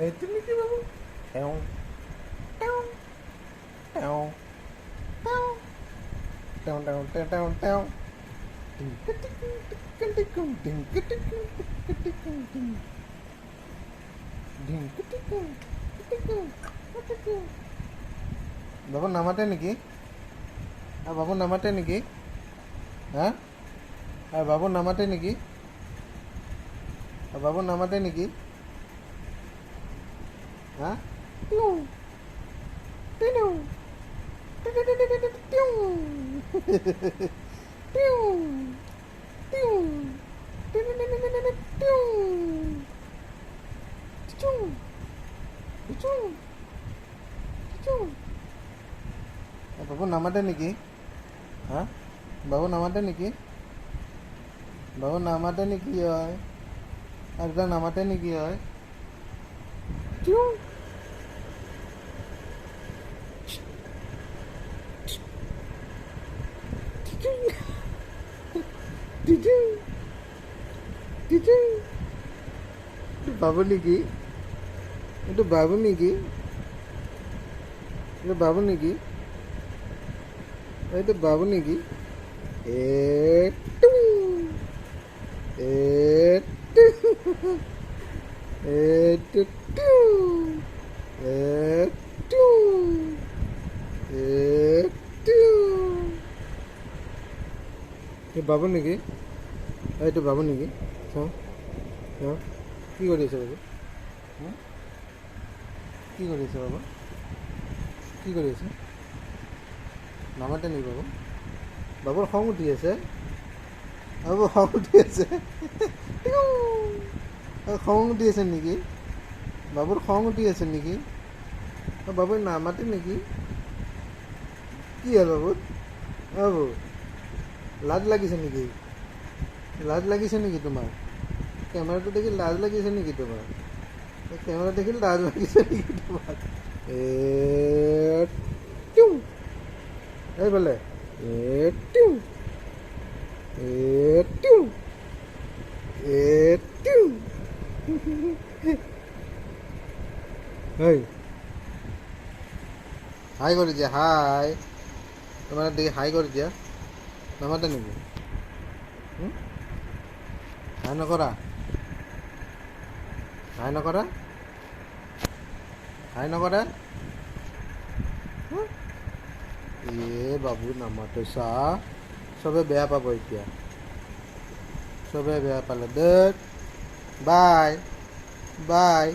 এইটো নেকি বাবু? তেওঁ তেওঁ তেওঁ তেওঁ তেওঁ তেওঁ তেওঁ তেওঁ বাবু নামাতে নেকি? বাবু নামাতে নেকি? হা, বাবু নামাতে নেকি? বাবু নামাতে নেকি? হা, বাবু নামাতে নেকি? হা, বাবু নামাতে নেকি? বাবু নামাতে নেকি? হয়, আৰু নামাতে নেকি? হয়। বাবু নেকি? এইটো বাবু নেকি? এইটো বাবু নেকি? এইটো বাবু নেকি? এ এ টু এ টু এ বাবু নেকি? এইটো বাবু নেকি? চাওঁ, কি কৰি আছে বাবু? কি কৰি আছে বাবু? কি কৰি আছে? নামাতে নেকি বাবু? বাবুৰ খং উঠি আছে, বাবু খং উঠি আছে, খং উঠি আছে নেকি? বাবুৰ খং উঠি আছে নেকি? বাবুৰ নামাতে নেকি? কি হ'ল বাবুৰ? বাবু লাজ লাগিছে নেকি? লাজ লাগিছে নেকি তোমাৰ? কেমেৰাটো দেখি লাজ লাগিছে নেকি তোমাৰ? কেমেৰা দেখি লাজ লাগিছে নেকি তোমাৰ? এ এইফালে এ টু এ টু এ টু। হাই কৰি দিয়া, হাই, তোমাৰ দেখি হাই কৰি দিয়া। নামাতে নেকি? হাই নকৰা, হাই নকৰা, হাই নকৰা। এ বাবু নামাতে, চা, চবে বেয়া পাব এতিয়া, চবে বেয়া পালে দে। Bye bye.